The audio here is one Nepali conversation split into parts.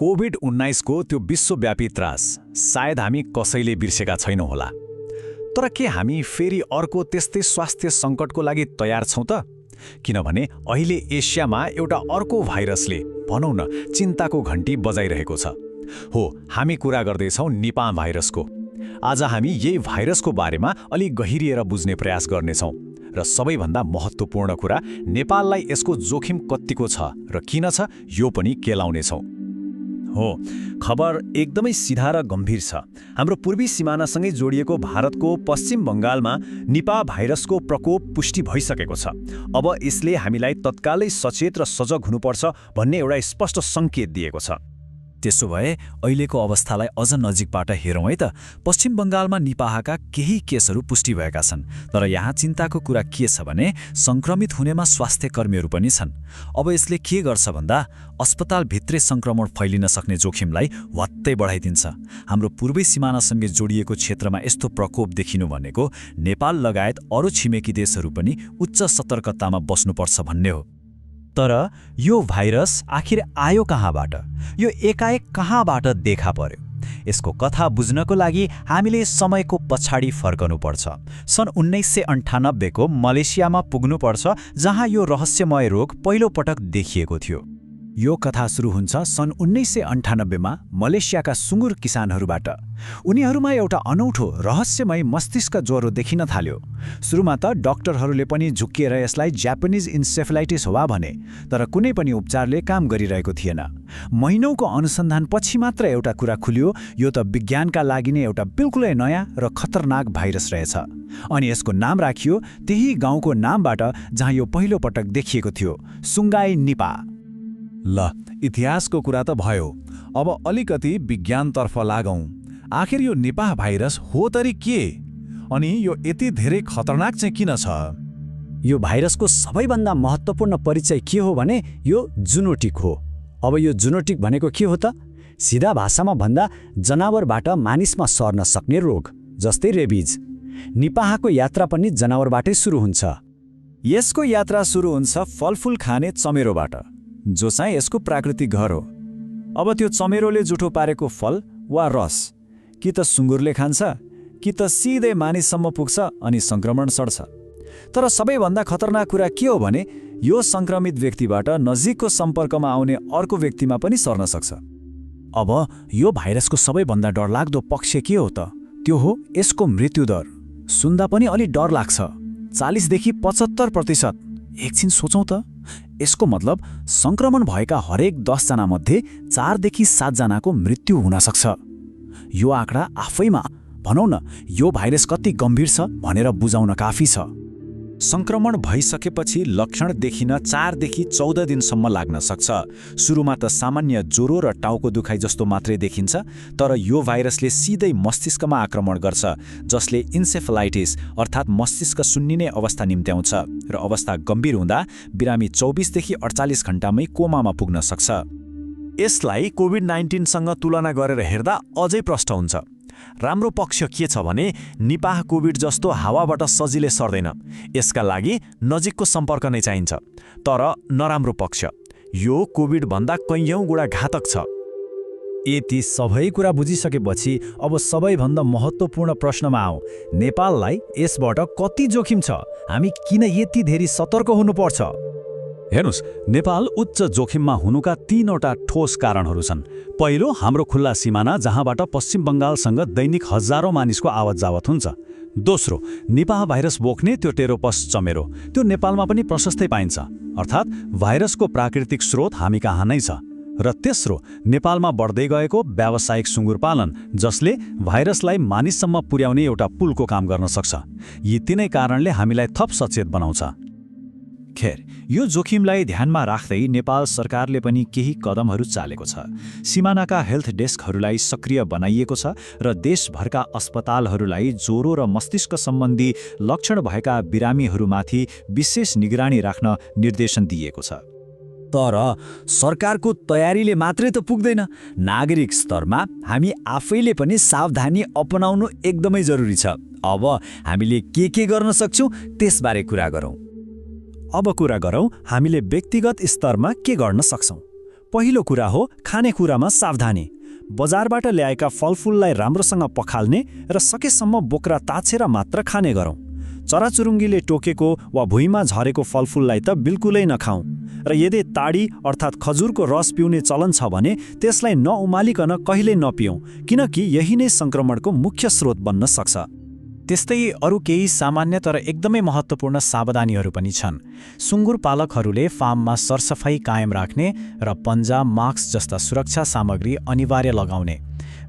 कोभिड-19 को त्यो विश्वव्यापी त्रास सायद हामी कसैले बिर्सेका छैनौँ होला। तर के हामी फेरि अर्को त्यस्तै स्वास्थ्य सङ्कटको लागि तयार छौँ त? किनभने अहिले एसियामा एउटा अर्को भाइरसले भनौँ न चिन्ताको घण्टी बजाइरहेको छ। हो, हामी कुरा गर्दैछौँ निपाह भाइरसको। आज हामी यही भाइरसको बारेमा अलि गहिरिएर बुझ्ने प्रयास गर्नेछौँ र सबैभन्दा महत्त्वपूर्ण कुरा नेपाललाई यसको जोखिम कत्तिको छ र किन छ यो पनि केलाउनेछौँ। हो, खबर एकदमै सिधा र गम्भीर छ। हाम्रो पूर्वी सिमानासँगै जोडिएको भारतको पश्चिम बङ्गालमा निपाह भाइरसको प्रकोप पुष्टि भइसकेको छ। अब यसले हामीलाई तत्कालै सचेत र सजग हुनुपर्छ भन्ने एउटा स्पष्ट सङ्केत दिएको छ। त्यसो भए अहिलेको अवस्थालाई अझ नजिकबाट हेरौँ है त। पश्चिम बङ्गालमा निपाहका केही केसहरू पुष्टि भएका छन्, तर यहाँ चिन्ताको कुरा के छ भने सङ्क्रमित हुनेमा स्वास्थ्य कर्मीहरू पनि छन्। अब यसले के गर्छ भन्दा अस्पतालभित्रै सङ्क्रमण फैलिन सक्ने जोखिमलाई वात्तै बढाइदिन्छ। हाम्रो पूर्वी सिमानासँगै जोडिएको क्षेत्रमा यस्तो प्रकोप देखिनु भनेको नेपाल लगायत अरू छिमेकी देशहरू पनि उच्च सतर्कतामा बस्नुपर्छ भन्ने हो। तर यो भाइरस आखिर आयो कहाँबाट? यो एकाएक कहाँबाट देखा पर्यो? यसको कथा बुझ्नको लागि हामीले समयको पछाडि फर्कनुपर्छ। सन् 1998 को मलेसियामा पुग्नुपर्छ, जहाँ यो रहस्यमय रोग पहिलो पटक देखिएको थियो। यो कथा सुरु हुन्छ सन् 1998 मा मलेसियाका सुँगुर किसानहरूबाट। उनीहरूमा एउटा अनौठो रहस्यमय मस्तिष्क ज्वरो देखिन थाल्यो। सुरुमा त डाक्टरहरूले पनि झुक्किएर यसलाई जापानिज इन्सेफेलाइटिस हो भने, तर कुनै पनि उपचारले काम गरिरहेको थिएन। महिनौको अनुसन्धानपछि मात्र एउटा कुरा खुल्यो, यो त विज्ञानका लागि नै एउटा बिल्कुलै नयाँ र खतरनाक भाइरस रहेछ। अनि यसको नाम राखियो त्यही गाउँको नामबाट जहाँ यो पहिलो पटक देखिएको थियो, सुङ्गाई निपाह। ल, इतिहासको कुरा त भयो, अब अलिकति विज्ञानतर्फ लागौँ। आखिर यो निपाह भाइरस हो तरी के? अनि यो यति धेरै खतरनाक चाहिँ किन छ? यो भाइरसको सबैभन्दा महत्त्वपूर्ण परिचय के हो भने यो जुनोटिक हो। अब यो जुनोटिक भनेको के हो त? सिधा भाषामा भन्दा जनावरबाट मानिसमा सर्न सक्ने रोग, जस्तै रेबिज। निपाहको यात्रा पनि जनावरबाटै सुरु हुन्छ। यसको यात्रा सुरु हुन्छ फलफुल खाने चमेरोबाट, जो चाहिँ यसको प्राकृतिक घर हो। अब त्यो चमेरोले जुठो पारेको फल वा रस कि त सुँगुरले खान्छ, कि त सिधै मानिससम्म पुग्छ अनि सङ्क्रमण सर्छ। तर सबैभन्दा खतरनाक कुरा के हो भने यो सङ्क्रमित व्यक्तिबाट नजिकको सम्पर्कमा आउने अर्को व्यक्तिमा पनि सर्न सक्छ। अब यो भाइरसको सबैभन्दा डरलाग्दो पक्ष के हो त? त्यो हो यसको मृत्युदर। सुन्दा पनि अलि डर लाग्छ, 40 देखि 75%। एकछिन सोचौँ त, यसको मतलब सङ्क्रमण भएका हरेक 10 जना मध्ये 4 देखि 7 जनाको मृत्यु हुन सक्छ। यो आँकडा आफैमा भनौँ न यो भाइरस कति गम्भीर छ भनेर बुझाउन काफी छ। सङ्क्रमण भइसकेपछि लक्षण देखिन 4 देखि 14 दिनसम्म लाग्न सक्छ। सुरुमा त सामान्य ज्वरो र टाउको दुखाइ जस्तो मात्रै देखिन्छ, तर यो भाइरसले सिधै मस्तिष्कमा आक्रमण गर्छ, जसले इन्सेफेलाइटिस अर्थात् मस्तिष्क सुन्निने अवस्था निम्त्याउँछ र अवस्था गम्भीर हुँदा बिरामी 24 देखि 48 घण्टामै कोमामा पुग्न सक्छ। यसलाई कोभिड-19 सँग तुलना गरेर हेर्दा अझै प्रष्ट हुन्छ। राम्रो पक्ष के छ भने निपाह कोभिड जस्तो हावाबाट सजिलै सर्दैन, यसका लागि नजिकको सम्पर्क नै चाहिन्छ। तर नराम्रो पक्ष, यो कोभिडभन्दा कैयौँ गुणा घातक छ। यति सबै कुरा बुझिसकेपछि अब सबैभन्दा महत्त्वपूर्ण प्रश्नमा आऊ, नेपाललाई यसबाट कति जोखिम छ? हामी किन यति धेरै सतर्क हुनुपर्छ? हेर्नुस्, नेपाल उच्च जोखिममा हुनुका 3वटा ठोस कारणहरू छन्। पहिलो, हाम्रो खुल्ला सिमाना जहाँबाट पश्चिम बङ्गालसँग दैनिक हजारौँ मानिसको आवत जावत हुन्छ। दोस्रो, निपाह भाइरस बोक्ने त्यो टेरोपस चमेरो, त्यो नेपालमा पनि प्रशस्तै पाइन्छ, अर्थात् भाइरसको प्राकृतिक स्रोत हामी कहाँ नै छ। र तेस्रो, नेपालमा बढ्दै गएको व्यावसायिक सुँगुर पालन, जसले भाइरसलाई मानिससम्म पुर्याउने एउटा पुलको काम गर्न सक्छ। यी तीनै कारणले हामीलाई थप सचेत बनाउँछ। खेर, यो जोखिमलाई ध्यानमा राख्दै नेपाल सरकारले पनि केही कदमहरू चालेको छ। सिमानाका हेल्थ डेस्कहरूलाई सक्रिय बनाइएको छ र देशभरका अस्पतालहरूलाई ज्वरो र मस्तिष्क सम्बन्धी लक्षण भएका बिरामीहरूमाथि विशेष निगरानी राख्न निर्देशन दिएको छ। तर सरकारको तयारीले मात्रै त पुग्दैन। नागरिक स्तरमा हामी आफैले पनि सावधानी अपनाउनु एकदमै जरुरी छ। अब हामीले के गर्न सक्छौँ त्यसबारे कुरा गरौँ। अब कुरा गरौँ हामीले व्यक्तिगत स्तरमा के गर्न सक्छौँ। पहिलो कुरा हो खानेकुरामा सावधानी। बजारबाट ल्याएका फलफुललाई राम्रोसँग पखाल्ने र सकेसम्म बोक्रा ताछेर मात्र खाने गरौँ। चराचुरुङ्गीले टोकेको वा भुइँमा झरेको फलफुललाई त बिल्कुलै नखाउँ र यदि ताडी अर्थात् खजुरको रस पिउने चलन छ भने त्यसलाई नउमालिकन कहिल्यै नपियौँ, किनकि यही नै सङ्क्रमणको मुख्य स्रोत बन्न सक्छ। त्यस्तै अरू केही सामान्य तर एकदमै महत्त्वपूर्ण सावधानीहरू पनि छन्। सुँगुर पालकहरूले फार्ममा सरसफाई कायम राख्ने र पन्जा, मास्क जस्ता सुरक्षा सामग्री अनिवार्य लगाउने,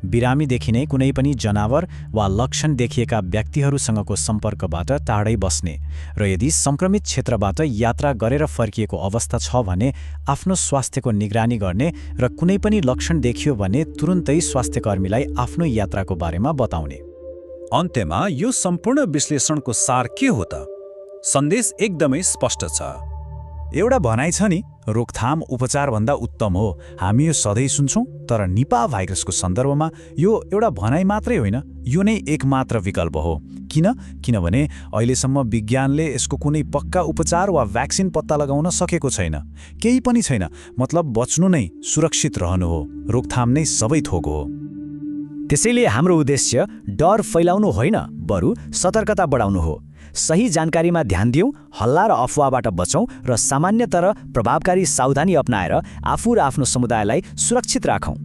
बिरामीदेखि नै कुनै पनि जनावर वा लक्षण देखिएका व्यक्तिहरूसँगको सम्पर्कबाट टाढै बस्ने र यदि सङ्क्रमित क्षेत्रबाट यात्रा गरेर फर्किएको अवस्था छ भने आफ्नो स्वास्थ्यको निगरानी गर्ने र कुनै पनि लक्षण देखियो भने तुरुन्तै स्वास्थ्यकर्मीलाई आफ्नो यात्राको बारेमा बताउने। अन्त्यमा यो सम्पूर्ण विश्लेषणको सार के हो त? सन्देश एकदमै स्पष्ट छ। एउटा भनाइ छ नि, रोकथाम उपचारभन्दा उत्तम हो। हामी यो सधैँ सुन्छौँ, तर निपाह भाइरसको सन्दर्भमा यो एउटा भनाइ मात्रै होइन, यो नै एकमात्र विकल्प हो। किनभने अहिलेसम्म विज्ञानले यसको कुनै पक्का उपचार वा भ्याक्सिन पत्ता लगाउन सकेको छैन। केही पनि छैन। मतलब बच्नु नै, सुरक्षित रहनु हो। रोकथाम नै सबै थोक हो। त्यसैले हाम्रो उद्देश्य डर फैलाउनु होइन, बरु सतर्कता बढाउनु हो। सही जानकारीमा ध्यान दिउँ, हल्ला र अफवाहबाट बचौँ र सामान्य तर प्रभावकारी सावधानी अपनाएर आफू र आफ्नो समुदायलाई सुरक्षित राखौँ।